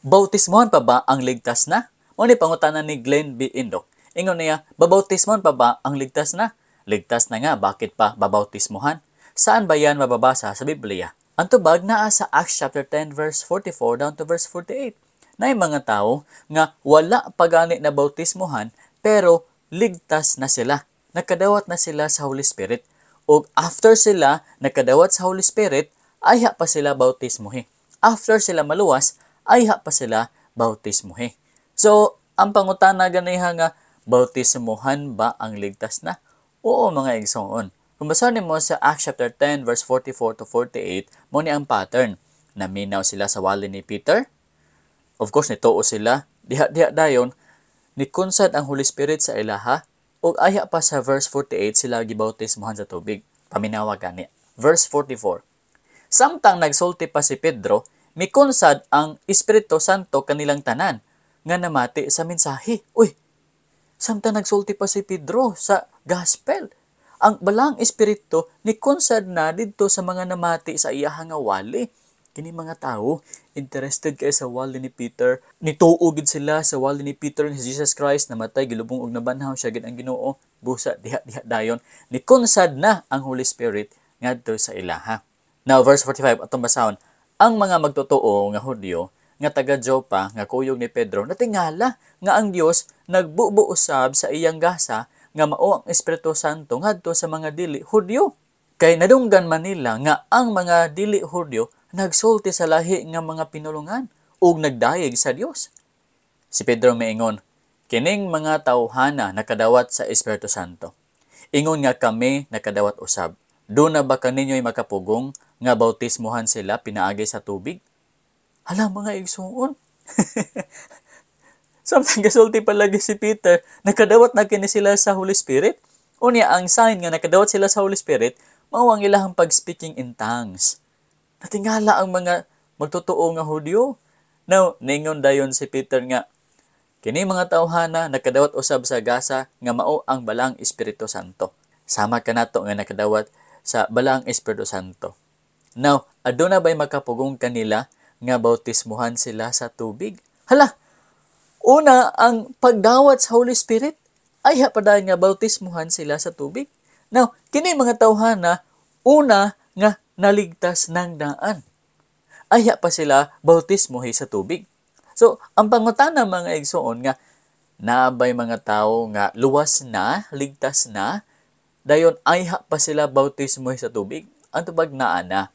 Bautismohan pa ba ang ligtas na? Mao ni pangutana ni Glenn B. Indok. Ingon niya, babautismohan pa ba ang ligtas na? Ligtas na nga, bakit pa babautismohan? Saan ba yan mababasa sa Biblia? Ang tubag naa sa Acts chapter 10 verse 44 down to verse 48. Naay mga tao nga wala pa gani na bautismohan pero ligtas na sila. Nakadawat na sila sa Holy Spirit. O after sila nakadawat sa Holy Spirit, ayha pa sila bautismohi. After sila maluwas, ayha pa sila bautismohi. So, ang pangutana ganiha nga, bautismohan ba ang ligtas na? Oo, mga igsoon. Kung basahin mo sa Acts chapter 10 verse 44 to 48, mao ni ang pattern. Naminaw sila sa wali ni Peter. Of course, nituo sila. Diha-diha dayon, nikunsad ang Holy Spirit sa ilaha, ug ayha pa sa verse 48 sila gibautismohan sa tubig. Paminawa gani. Verse 44. Samtang nagsulti pa si Pedro, mikunsad ang Espiritu Santo kanilang tanan nga namati sa mensahe. Uy, samtang nagsulti pa si Pedro sa gospel, ang Balaang Espiritu nikunsad na didto sa mga namati sa iyaha nga wali. Kini mga tao interested kay sa wali ni Peter. Nituo gid sila sa wali ni Peter ni Jesus Christ namatay, gilubong og nabanhaw, siya gid ang Ginoo. Busa diha diha dayon nikunsad na ang Holy Spirit ngadto sa ilaha. Now verse 45 atong basahon. Ang mga magtotoo nga Hudyo nga taga Jopa nga kuyog ni Pedro natingala nga ang Dios nagbubo usab sa iyang gasa nga mao ang Espiritu Santo ngadto sa mga dili Hudyo. Kay nadunggan man nila nga ang mga dili Hudyo nagsulti sa lahi nga mga pinulungan ug nagdayeg sa Dios. Si Pedro miingon, kining mga tawhana nakadawat sa Espiritu Santo. Ingon nga kami nakadawat usab. Duna ba kaninyo'y makapugong nga bautismohan sila pinaagi sa tubig? Hala, mga igsuon. Samtang gasulti palagi si Peter, nakadawat na kini sila sa Holy Spirit. Unya ang sign nga nakadawat sila sa Holy Spirit, mao ang ilahang pag-speaking in tongues. Natingala ang mga magtotoo nga Hudyo. Now, ningon dayon si Peter nga, kini mga tawhana nakadawat usab sa gasa nga mao ang Balaang Espiritu Santo. Sama kanato nga nakadawat sa Balaang Espiritu Santo. Now, aduna ba'y makapugong kanila nga bautismuhan sila sa tubig? Hala! Una, ang pagdawat sa Holy Spirit, ay padayon nga bautismuhan sila sa tubig. Now, kini mga tawhana, una nga naligtas ng daan. Ayha pa sila bautismohi sa tubig. So, ang pangutana, mga igsoon, nga naabay mga tao nga luwas na, ligtas na, dayon ayha pa sila bautismohi sa tubig? Ang tubag, naa na.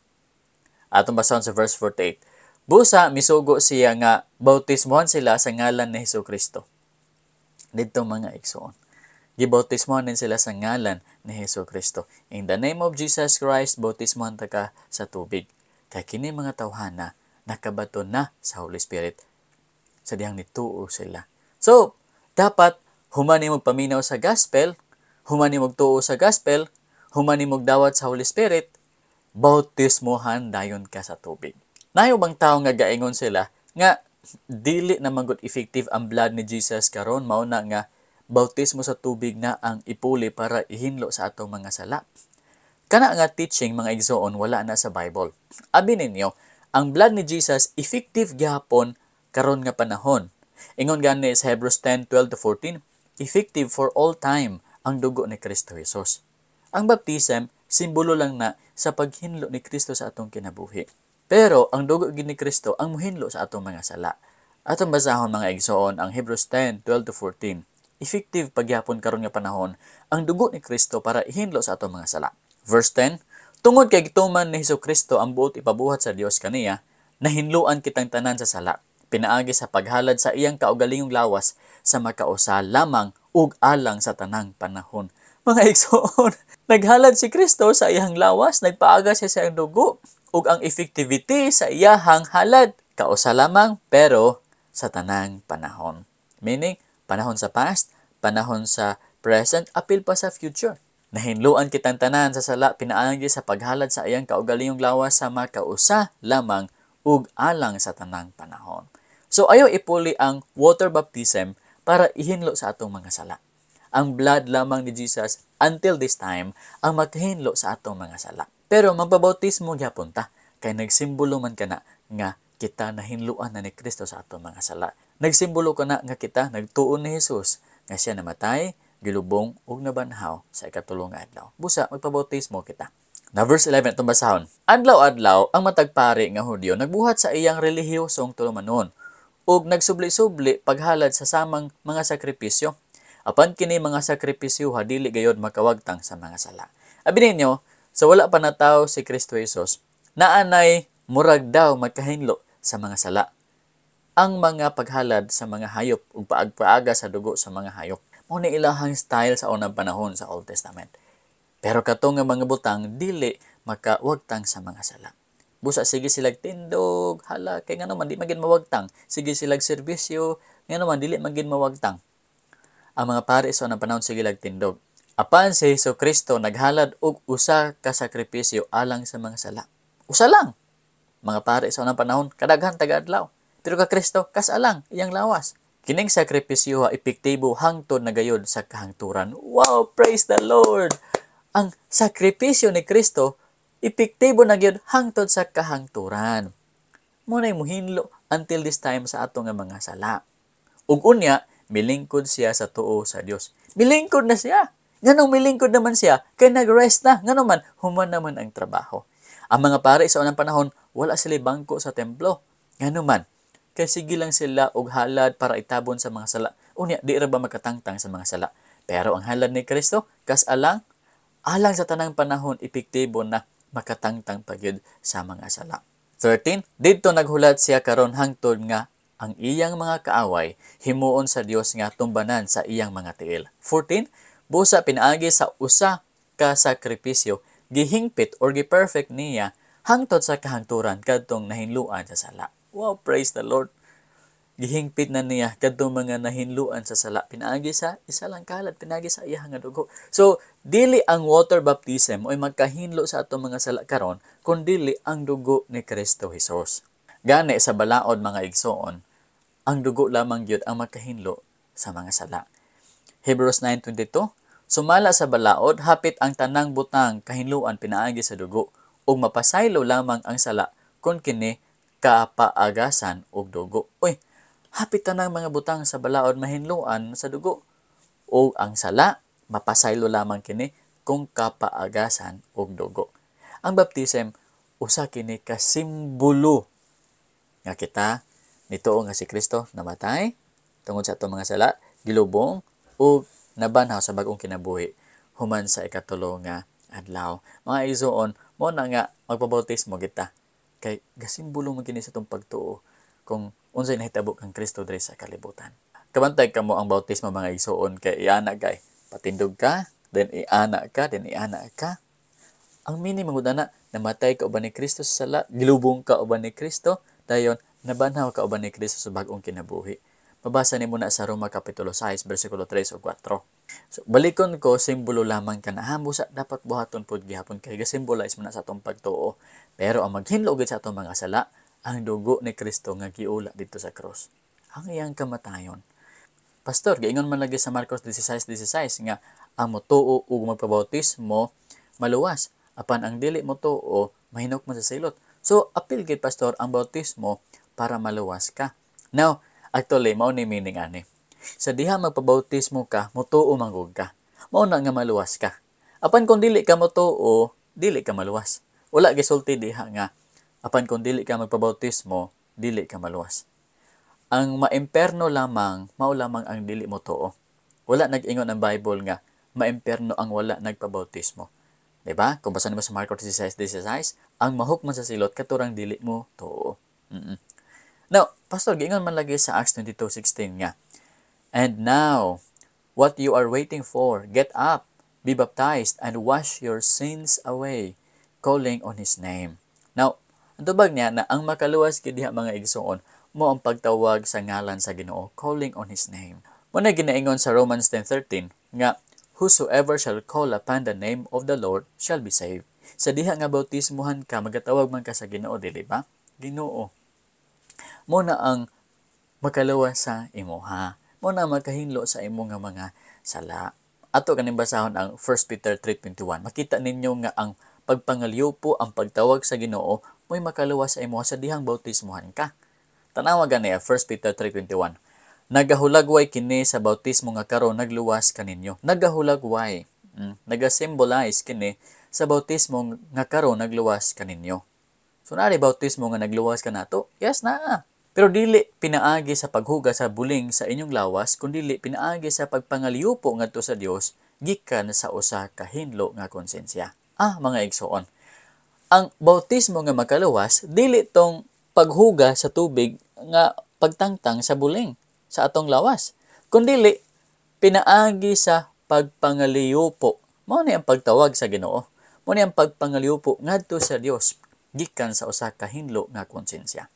Atong basahon sa verse 48. Busa misugo siya nga bautismohan sila sa ngalan ni Hesus Kristo. Didto, mga igsoon, gibautismohan din sila sa ngalan ni Hesus Kristo. In the name of Jesus Christ, bautismohan ta ka sa tubig. Kay kini mga tawhana nakabaton na sa Holy Spirit sa dihang nituo sila. So, dapat human nimo paminaw sa gospel, human nimo tuo sa gospel, human nimo dawat sa Holy Spirit, bautismohan dayon ka sa tubig. Naay ubang tao nga gaingon sila nga dili na man gud effective ang blood ni Jesus karon, mao na nga bautismo sa tubig na ang ipuli para ihinlo sa atong mga sala. Kana nga teaching, mga igsoon, wala na sa Bible. Abi ninyo, ang blood ni Jesus effective gihapon karon nga panahon. Ingon gani sa Hebrews 10:12 to 14, effective for all time ang dugo ni Kristo Jesus. Ang baptism, simbolo lang na sa paghinlo ni Kristo sa atong kinabuhi. Pero ang dugo gid ni Kristo ang muhinlo sa atong mga sala. Atong basahon, mga igsoon, ang Hebrews 10:12 to 14. Effective pagyapon karon nga panahon ang dugo ni Kristo para ihinlo sa atong mga sala. Verse 10, tungod kay gituman ni Hesus Kristo ang buot ipabuhat sa Dios kaniya, nahinloan kitang tanan sa sala pinaagi sa paghalad sa iyang kaugalingong lawas sa makausa lamang ug alang sa tanang panahon. Mga igsoon, naghalad si Kristo sa iyang lawas, nagpaaga siya sa iyang dugo ug ang effectivity sa iyahang halad kausa lamang pero sa tanang panahon. Meaning, panahon sa past, panahon sa present, apil pa sa future. Nahinluan kitang tanan sa sala pinaagi sa paghalad sa iyang kaugalingong lawas sa makausa lamang ug alang sa tanang panahon. So ayaw ipuli ang water baptism para ihinlo sa atong mga sala. Ang blood lamang ni Jesus until this time ang makahinlo sa atong mga sala. Pero magbabautismo gyapon ta kay nagsimbolo man kana nga kita nahinluan na ni Kristo sa atong mga sala. Nagsimbolo kana nga kita nagtuon ni Jesus nga siya namatay, gilubong ug nabanhaw sa ikatulo nga adlaw. Busa magpabautismo kita. Na verse 11 itong basahon. Adlaw-adlaw ang matag pari nga Hudyo nagbuhat sa iyang relihiyosong tulumanon ug nagsubli-subli paghalad sa samang mga sakripisyo. Apan kini mga sakripisyo dili gayod makawagtang sa mga sala. Abi ninyo, sa wala pa nataw si Kristo Jesus, naanay murag daw magkahinlo sa mga sala ang mga paghalad sa mga hayop ug paagpaaga sa dugo sa mga hayop. Mao ni ilahang style sa unang panahon sa Old Testament. Pero kato nga mga butang dili makawagtang sa mga sala. Busa sige silag tindog, hala kay ngano man di magin mawagtang. Sige silag serbisyo, ngano man dili magin mawagtang. Ang mga pari sa unang panahon sige lag tindog. Apan si Hesus Kristo naghalad og usa ka sakripisyo alang sa mga sala. Usa lang. Mga pari sa unang panahon kadaghan taga-adlaw. Pero ka Kristo kas-alang iyang lawas. Kining sakripisyo epektibo hangtod na gayod sa kahangturan. Wow, praise the Lord. Ang sakripisyo ni Kristo epektibo na gyud hangtod sa kahangturan. Mo nay muhinlo until this time sa ato nga mga sala. Ug unya, milingkod siya sa tuo sa Dios. Milingkod na siya. Nganong milingkod naman siya? Kay nag-rest na. Ngano man, human naman ang trabaho. Ang mga pare sa unang panahon, wala sila bangko sa templo. Ngano man, kay sige lang sila og halad para itabon sa mga sala. Unya, di ra ba makatangtang sa mga sala? Pero ang halad ni Kristo, kas alang, alang sa tanang panahon, epektibo na makatangtang pagyud sa mga sala. 13. Didto naghulat siya karon hangtod nga ang iyang mga kaaway himuon sa Dios nga tumbanan sa iyang mga tiil. 14. Busa pinaagi sa usa ka sakripisyo, gihingpit or gi-perfect niya hangtod sa kahangturan kadtong nahinluan sa sala. Wow, praise the Lord. Gihingpit na niya kadtong mga nahinluan sa sala pinaagi sa isa lang kalad, pinaagi sa iya nga dugo. So, dili ang water baptism oy magkahinlo sa atong mga sala karon, kun dili ang dugo ni Kristo Jesus. Gani sa balaod, mga igsoon, ang dugo lamang gyud ang magkahinlo sa mga sala. Hebrews 9:22. Sumala sa balaod, hapit ang tanang butang kahinluan pinaagi sa dugo, ug mapasaylo lamang ang sala kun kini kapaagasan og dugo. Uy, hapit tanang mga butang sa balaod mahinluan sa dugo, ug ang sala mapasaylo lamang kini kung kapaagasan og dugo. Ang baptism usa kini ka simbolo nga kita nituo nga si Kristo namatay tungod sa atong mga sala, gilubong ug nabanhaw sa bag-ong kinabuhi human sa ikatulo nga adlaw. Mga igsoon, mo na nga magpabautismo kita kay gasimbolo man kini sa atong pagtuo kung unsay nahitabo kang Kristo diri sa kalibutan. Kabantay kamo ang bautismo, mga igsoon, kay iana kay patindog ka, then iana ka, then iana ka. Ang meaning man na, namatay ka uban ni Kristo sa sala, gilubong ka uban ni Kristo, dayon nabanhaw ka uban ni Kristo sa bag-ong kinabuhi. Mabasa nimo na sa Roma Kapitulo 6, versikulo 3 ug 4. So, balikon ko, simbolo lamang kana. Busa dapat buhaton pod gihapon kay gasimbolize man na sa atong pagtuo. Pero ang maghinlo gid sa atong mga sala, ang dugo ni Kristo nga giula dito sa cross. Ang iyang kamatayon. Pastor, giingon man lagi sa Marcos 16:16 nga ang motuo ug magpabautismo maluwas, apan ang dili motuo mahinukman sa silot. So, apil gid, pastor, ang bautismo para maluwas ka. Now, actually, mao ni meaning ani. Sa diha magpabautismo ka, motuo man ka. Mao na nga maluwas ka. Apan kung dili ka motuo, dili ka maluwas. Wala gisulti diha nga apan kung dili ka magpabautismo, dili ka maluwas. Ang maimperno lamang, mao lamang ang dili motuo. Wala nag-ingon ang Bible nga maimperno ang wala nagpabautismo. Diba? Kung basa nimo sa Marcos 16:16, ang mahukman sa silot katurang dili mo tuo. Now, pastor, giingon man lagi sa Acts 22:16 nga, "And now, what you are waiting for, get up, be baptized, and wash your sins away, calling on His name." Now, ang tubag niya na ang makaluwas gid diha, mga igsoon, mo ang pagtawag sa ngalan sa Ginoo, calling on His name. Mo na ginaingon sa Romans 10:13 nga "Whosoever shall call upon the name of the Lord shall be saved." Sa diha nga bautismuhan ka, magatawag man ka sa Ginoo, dili ba? Ginoo. Mo na ang makaluwas sa imuha. Mo na ang makahinlo sa imo nga mga sala. Ato kaning basahon ang 1 Peter 3:21. Makita ninyo nga ang pagpangalyupo, ang pagtawag sa Ginoo, Mo'y makaluwas sa imo sa dihang bautismuhan ka. Tanawa gani 1 Peter 3:21. Nagahulagway kini sa bautismo nga karon nagluwas kaninyo. Nagahulagway. Nagasimbolize kini sa bautismo nga karon nagluwas kaninyo. So naa bautismo nga nagluwas kanato? Yes, naa. Pero dili pinaagi sa paghugas sa buling sa inyong lawas, kundili pinaagi sa pagpangaliupo ngadto sa Dios gikan sa usa ka hinlo nga konsensya. Ah, mga igsoon. Ang bautismo nga makaluwas dili tong paghugas sa tubig nga pagtangtang sa buling sa atong lawas, kundili pinaagi sa pagpangaliupo. Mao ni ang pagtawag sa Ginoo. Mao ni ang pagpangaliupo ngadto sa Dios gikan sa usa ka hinlo nga konsensya.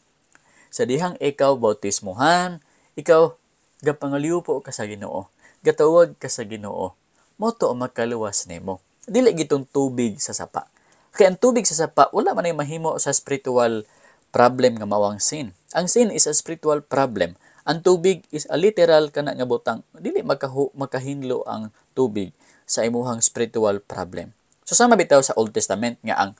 Sa dihang ikaw bautismuhan, ikaw gapangaliupo ka sa Ginoo, gatawag ka sa Ginoo. Mao to ang makaluwas nimo. Dili gitong tubig sa sapa. Kay ang tubig sa sapa wala man ay mahimo sa spiritual problem nga mao ang sin. Ang sin is a spiritual problem. Ang tubig is a literal kana nga butang. Dili makahinlo ang tubig sa imuhang spiritual problem. So sama bitaw sa Old Testament nga ang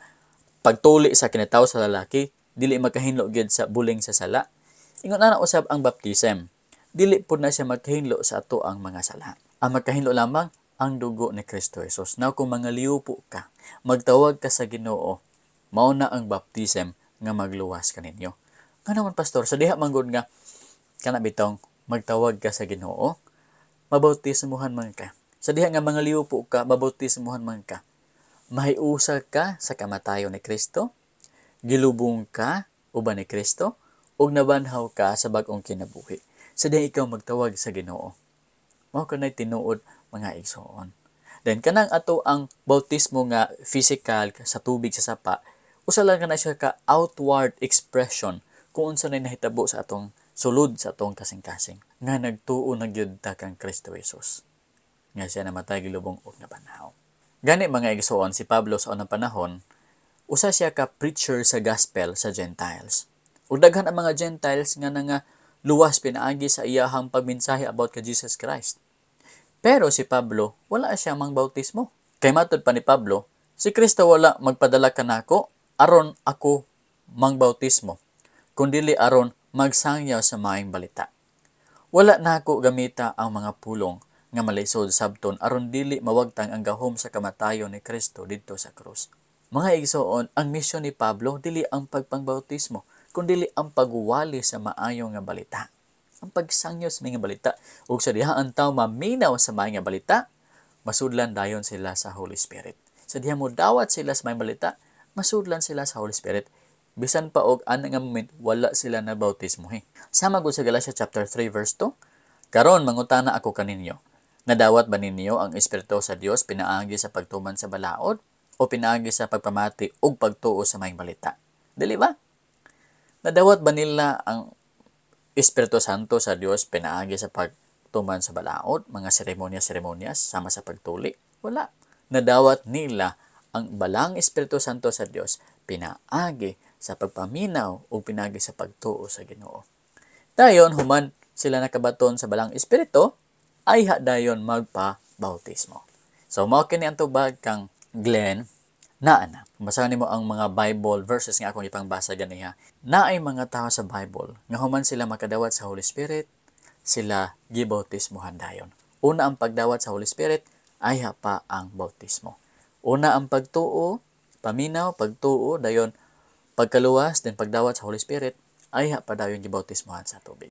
pagtuli sa kinatawo sa lalaki dili makahinlo gyud sa buling sa sala. Ingon ana usab ang baptism. Dili pud na siya makahinlo sa ato ang mga sala. Ang makahinlo lamang ang dugo ni Kristo Jesus. Now kung mangaliupo ka, magtawag ka sa Ginoo, mao na ang baptism nga magluwas kaninyo. Nga naman, pastor, sa diha manggod nga kana bitong magtawag ka sa Ginoo, mabautismuhan man ka. Sa diha nga mangaliupo ka, mabautismuhan man ka. Mahiusa ka sa kamatayon ni Kristo, gilubong ka uban ni Kristo, ug nabanhaw ka sa bag-ong kinabuhi. Sa diha ikaw magtawag sa Ginoo. Mao kanay tinuod, mga igsoon. Then kanang ato ang bautismo nga physical sa tubig sa sapa, usa lang kana siya ka outward expression kung unsa nay nahitabo sa atong sulod, sa atong kasing-kasing nga nagtuo na gyud ta kang Kristo Jesus nga siya namatay, gilubong ug nabanhaw. Gani, mga igsoon, si Pablo sa unang panahon usa siya ka preacher sa gospel sa Gentiles. Ug daghan ang mga Gentiles nga nanga luwas pinaagi sa iyahang pagmensahe about kay Jesus Christ. Pero si Pablo, wala siya mang bautismo. Kay matod pa ni Pablo, si Kristo wala magpadala kanako aron ako mangbautismo, kundili aron magsangyaw sa maayong balita. Wala nako gamita ang mga pulong nga malisod sabton aron dili mawagtang ang gahom sa kamatayon ni Kristo didto sa krus. Mga igsoon, ang misyon ni Pablo dili ang pagpangbautismo, kundili ang pagwali sa maayo nga balita. Ang pagsangyaw sa mga balita. Ug sa diha ang tao maminaw sa maayong nga balita, masudlan dayon sila sa Holy Spirit. Sa diha mo dawat sila sa maayong balita, masudlan sila sa Holy Spirit. Bisan pa og ana nga moment wala sila na bautismo. Sama gud sa Galatia chapter 3 verse 2, "Karon mangutana ako kaninyo. Nadawat ba ninyo ang Espiritu sa Dios pinaagi sa pagtuman sa balaod o pinaagi sa pagpamati ug pagtuo sa maayong balita?" Dili ba? Nadawat ba nila ang Espiritu Santo sa Dios pinaagi sa pagtuman sa balaod, mga seremonya-seremonyas sama sa pagtuli? Wala. Nadawat nila ang balang Espiritu Santo sa Dios pinaagi sa pagpaminaw o pinaagi sa pagtuo sa Ginoo. Dayon human sila nakabaton sa balang Espiritu, ay dayon magpa-bautismo. So mao kini ang tubag kang Glenn naa na. Basahan nimo ang mga Bible verses nga akong ipangbasa ganiha. Naay mga tao sa Bible nga human sila makadawat sa Holy Spirit, sila gibautismohan dayon. Una ang pagdawat sa Holy Spirit, ayha pa ang bautismo. Una ang pagtuo, paminaw, pagtuo, dayon pagkaluwas, then pagdawat sa Holy Spirit, ayha pa dayon gibautismohan sa tubig.